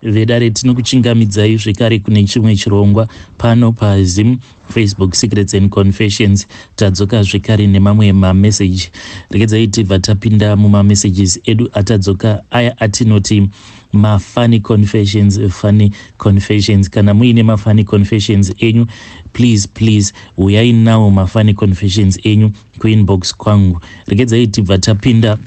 Vedare, tinokuchingamidzai zvekare kune chimwe chirongwa pano paZim Facebook Secrets and Confessions. Tadzoka zvekare nemamwe mameseji. Regedzai tibva tapinda mumamessages edu atadzoka aya atinoti mafunny confessions. Funny confessions, kana muine mafunny confessions enyu, please, please, uyai nawo mafunny confessions enyu kuinbox kwangu. Regedzai tibva tapinda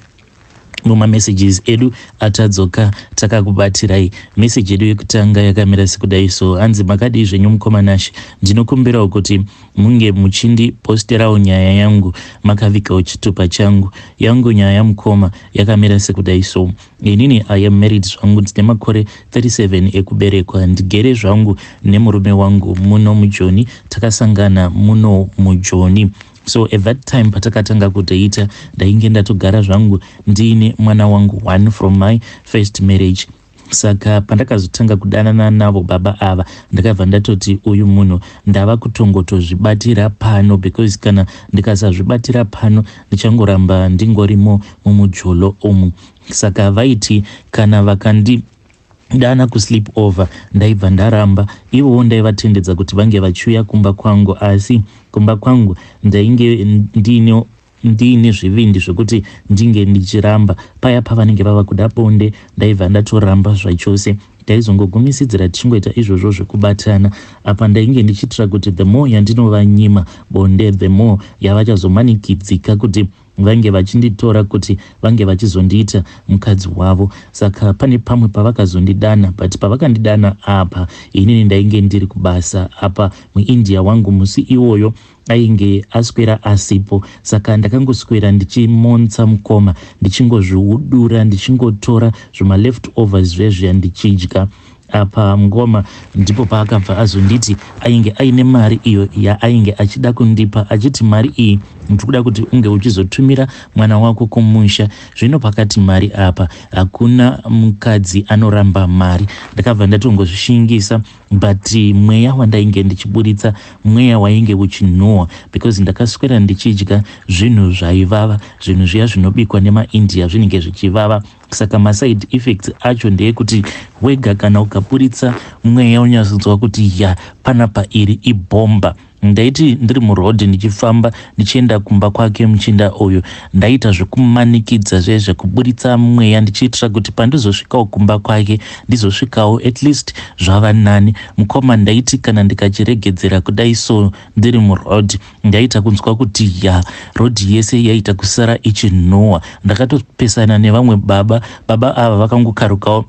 mumamessages edu atadzoka takakubatirai. Meseji yedu yekutanga yakamira sekudai so, hanzi, "Makadii zvenyu mukoma Nashe? Ndinokumbirawo kuti munge muchindiposterawo nyaya yangu makavigawo chitupa changu. Yangu nyaya mukoma yakamira sekudai so. Inini I am married zvangu, ndine makore 37 ekuberekwa. Ndigere zvangu nemurume wangu muno muJoni. Takasangana muno muJoni. So at that time patakatanga kudheita, ndainge ndatogara zvangu ndiine mwana wangu one from my first marriage. Saka pandakazotanga kudanana navo baba ava, ndakabva ndatoti uyu munhu ndava kutongotozvibatira pano, because kana ndikasazvibatira pano ndichangoramba ndingorimo mumujolo umu. Saka vaiti kana vakandi dana kusleep over, ndaibva ndaramba. Ivowo ndaivatendedza kuti vange vachiuya kumba kwangu, asi kumba kwangu ndainge ndiine zvivindi zvekuti ndinge ndichiramba. Paya pavanenge vava kuda bonde, ndaibva ndatoramba zvachose. Taizongogumisidzira tichingoita izvozvo zvekubatana. Apa ndainge ndichiitira kuti the more yandinovanyima bonde, the more yavachazomanikidzika kuti vange vachinditora, kuti vange vachizondiita mukadzi wavo. Saka pane pamwe pavakazondidana, but pavakandidana apa inini ndainge ndiri kubasa. Apa muIndia wangu musi iwoyo ainge aswera asipo. Saka ndakangoswera ndichimonza mukoma, ndichingozviudura, ndichingotora zvimaleft overs zvezviya ndichidya. Apa mukoma ndipo paakabva azonditi ainge aine mari iyo yaainge achida kundipa, achiti mari iyi ndiri kuda kuti unge uchizotumira mwana wako kumusha. Zvino pakati mari apa, hakuna mukadzi anoramba mari. Ndakabva ndatongozvishingisa, but mweya wandainge ndichiburitsa mweya wainge uchinhuhwa, because ndakaswera ndichidya zvinhu zvaivava, zvinhu zviya zvinobikwa nemaIndia zvinenge zvichivava. Saka maside effects acho ndeyekuti wega kana ukaburitsa mweya unyatsonzwa kuti ya, panapa iri ibhomba. Ndaiti ndiri murodhi ndichifamba ndichienda kumba kwake muchinda uyu, ndaita zvekumanikidza zvezvekuburitsa mweya, ndichiitira kuti pandizosvikawo kumba kwake ndizosvikawo at least zvava nani. Mukoma, ndaiti kana ndikachiregedzera kudai so ndiri murodhi, ndaita kunzwa kuti ya, rodhi yese yaita kusara ichinhuhwa. Ndakatopesana nevamwe baba. Baba ava vakangokarukawo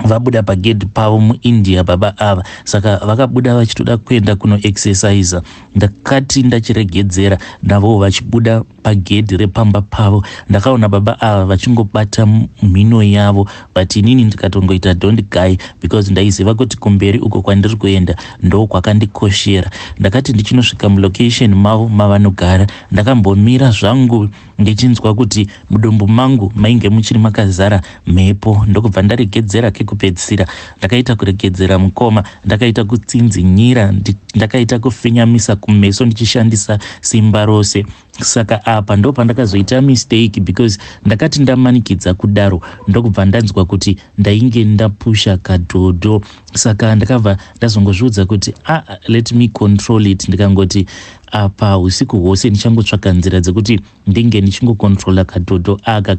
vabuda pagedhi pavo muIndia baba ava. Saka vakabuda vachitoda kuenda kunoexercisa. Ndakati ndachiregedzera, navowo vachibuda pagedhi repamba pavo. Ndakaona baba ava vachingobata mhino yavo, but inini ndikatongoita don't guy, because ndaiziva kuti kumberi uko kwandiri kuenda ndo kwakandikoshera. Ndakati ndichinosvika mulocation mavo mavanogara, ndakambomira zvangu ndichinzwa kuti mudumbu mangu mainge muchiri makazara mhepo, ndokubva ndaregedzera kekupedzisira. Ndakaita kuregedzera mukoma, ndakaita kutsinzinyira, ndakaita kufinyamisa kumeso ndichishandisa simba rose. Saka apa ndo pandakazoita mistake, because ndakati ndamanikidza kudaro, ndokubva ndanzwa kuti ndainge ndapusha kadhodho. Saka ndakabva ndazongozviudza kuti, "Ah, let me control it." Ndikangoti apa usiku hwose ndichangotsvaka nzira dzekuti ndinge ndichingokontrola kadhodho aka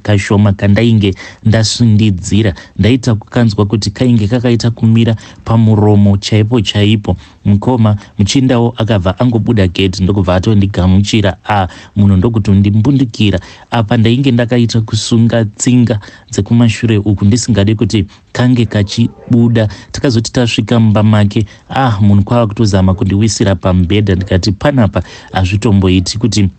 kashoma kandainge ndasundidzira. Ndaita kukanzwa kuti kainge kakaita kumira pamuromo chaipo chaipo. Mukoma, muchindawo akabva angobuda gate, ndokubva atondigamuchira. A, munhu ndokutondimbundikira. Apa ndainge ndakaita kusunga tsinga dzekumashure uku, ndisingadi kuti kange kachibuda. Takazoti tasvika mumba make, ah, munhu kwava kutozama kundiwisira pamubhedha. Ndikati panapa hazvitomboiti kuti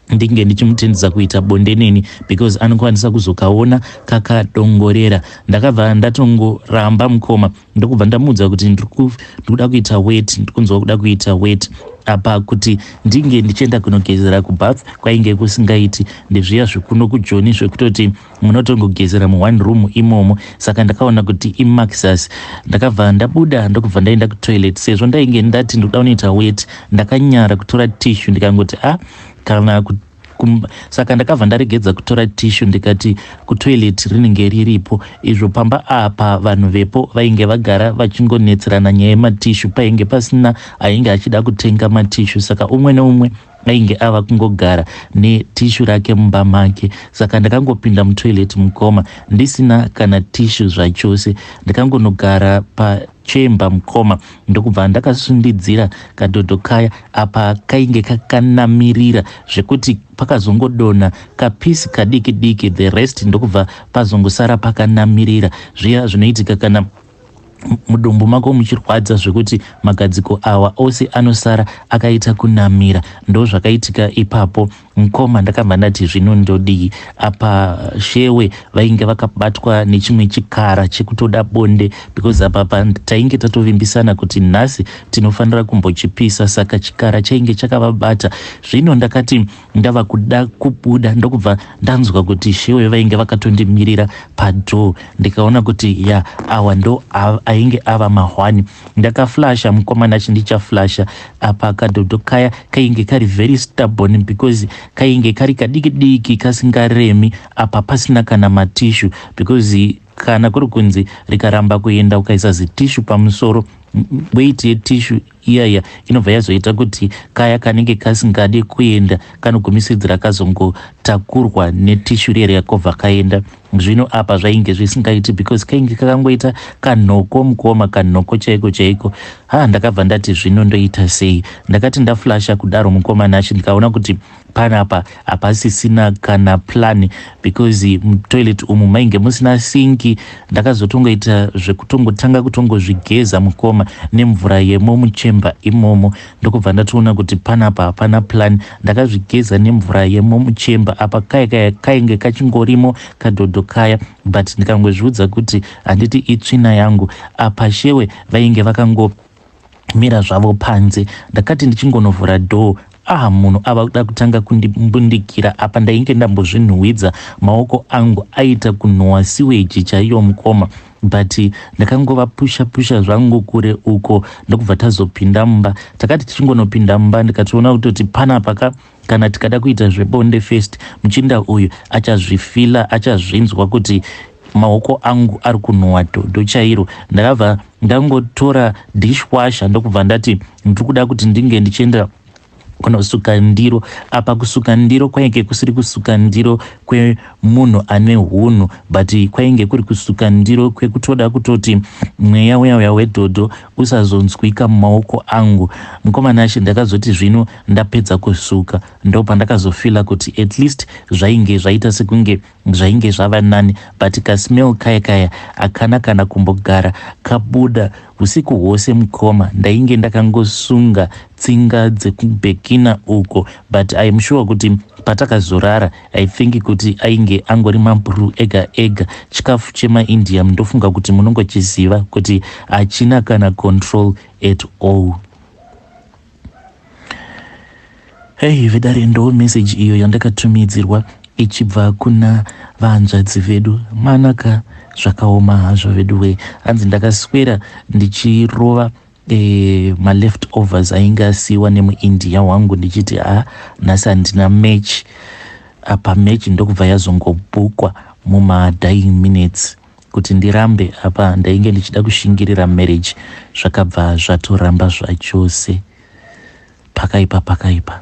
ndinge ndichimutendedza kuita bonde neni, because anokwanisa kuzokaona kakadongorera. Ndakabva ndatongoramba mukoma, ndokubva ndamuudza kuti ndiri kuda kuita wet, ndikunzwa kuda kuita wet. Apa kuti ndinge ndichienda kunogezera kubath kwainge kusingaiti. Ndezviya zvekuno kuJoni zvekutoti munotongogezera muone room imomo. Saka ndakaona kuti imaxas. Ndakabva ndabuda, ndokubva ndaenda kutoilet. Sezvo ndainge ndati ndoda kunoita wet, ndakanyara kutora tissue. Ndikangoti, a ah, kana Saka ndakabva ndaregedza kutora tissue, ndikati kutoilet rinenge riripo. Izvo pamba apa vanhu vepo vainge vagara vachingonetserana nyaya yematissue, painge pasina ainge achida kutenga matissue, saka umwe neumwe ainge ava kungogara netissue rake mumba make. Saka ndakangopinda mutoilet, mukoma, ndisina kana tissue zvachose. Ndakangonogara pachemba, mukoma, ndokubva ndakasundidzira kadhodho kaya. Apa kainge kakanamirira zvekuti pakazongodonha kapiece kadiki diki, the rest ndokubva pazongosara pakanamirira. Zviya zvinoitika kana mudumbu mako muchirwadza zvekuti magadziko awa ose anosara akaita kunamira, ndo zvakaitika ipapo, mukoma. Ndakabva ndati, "Zvino ndodii apa?" Shewe vainge vakabatwa nechimwe chikara chekutoda bonde, because apa tainge tatovimbisana kuti nhasi tinofanira kumbochipisa, saka chikara chainge chakavabata. Zvino ndakati ndava kuda kubuda, ndokubva ndanzwa kuti shewe vainge vakatondimirira padoor. Ndikaona kuti ya, awa ndo ainge ava mahwani. Ndakaflasha, mukomana, chindichaflasha apa kadhodho kaya kainge kari very stubborn, because kainge kari kadiki diki kasingaremi, apa pasina kana matissue, because kana kuri kunzi rikaramba kuenda ukaisa zitissue pamusoro, weight yetissue iyaya inobva yazoita kuti kaya kanenge kasingadi kuenda kanogumisidzira kazongotakurwa netissue riya riakobva kaenda. Zvino apa zvainge zvisingaiti, because kainge kakangoita kanhoko, mukoma, kanhoko chaiko chaiko. Ha, ndakabva ndati, "Zvino ndoita sei?" Ndakati ndaflasha kudaro, mukoma Nashi, ndikaona kuti panapa hapasisina kana plan, because mutoilet umu mainge musina sink. Ndakazotongoita zvekutongotanga kutongozvigeza, mukoma, nemvura yemo muchemba imomo. Ndokubva ndatoona kuti panapa hapana plan. Ndakazvigeza nemvura yemo muchemba, apa kaya kaya kainge kachingorimo kadhodho kaya, but ndikangozviudza kuti handiti itsvina yangu. Apa shewe vainge vakangomira zvavo panze. Ndakati ndichingonovhura door, ah, munhu ava kuda kutanga kundimbundikira. Apa ndainge ndambozvinhuhwidza, maoko angu aita kunhuhwa sewage chaiyo, mukoma, but ndakangovapusha pusha zvangu kure uko, ndokubva tazopinda mumba. Takati tichingonopinda mumba, ndikatoona kutoti panapa ka, kana tikada kuita zvebonde first, muchinda uyu achazvifeela, achazvinzwa kuti maoko angu ari kunhuhwa dhodho chairo. Ndakabva ndangotora dishwasher, ndokubva ndati ndiri kuda kuti ndinge ndichienda kunosuka ndiro. Apa kusuka ndiro kwainge kusiri kusuka ndiro kwemunhu ane hunhu, but kwainge kuri kusuka ndiro kwekutoda kutoti mweya uya uya wedhodho usazonzwika mumaoko angu. Mukomana achi, ndakazoti zvino ndapedza kusuka, ndo pandakazofeela kuti at least zvainge zvaita sekunge zvainge zvava nani, but kasmell kaya kaya hakana kana kumbogara kabuda usiku hwose. Mukoma, ndainge ndakangosunga tsinga dzekubhekina uko, but I am sure kuti patakazorara, I think kuti ainge angori mabrew ega ega. Chikafu chemaIndia, ndofunga kuti munongochiziva kuti hachina kana control at all. Hei vedare, ndo message iyo yandakatumidzirwa ichibva kuna vanzvadzi vedu. Manaka, zvakaoma hazvo vedu wee. Hanzi ndakaswera ndichirova maleft overs ainge asiyiwa nemuIndia wangu, ndichiti ha, nhasi handina match. Apa match ndokubva yazongobhukwa mumadying minutes kuti ndirambe. Apa ndainge ndichida kushingirira marriage, zvakabva zvatoramba zvachose. Pakaipa, pakaipa.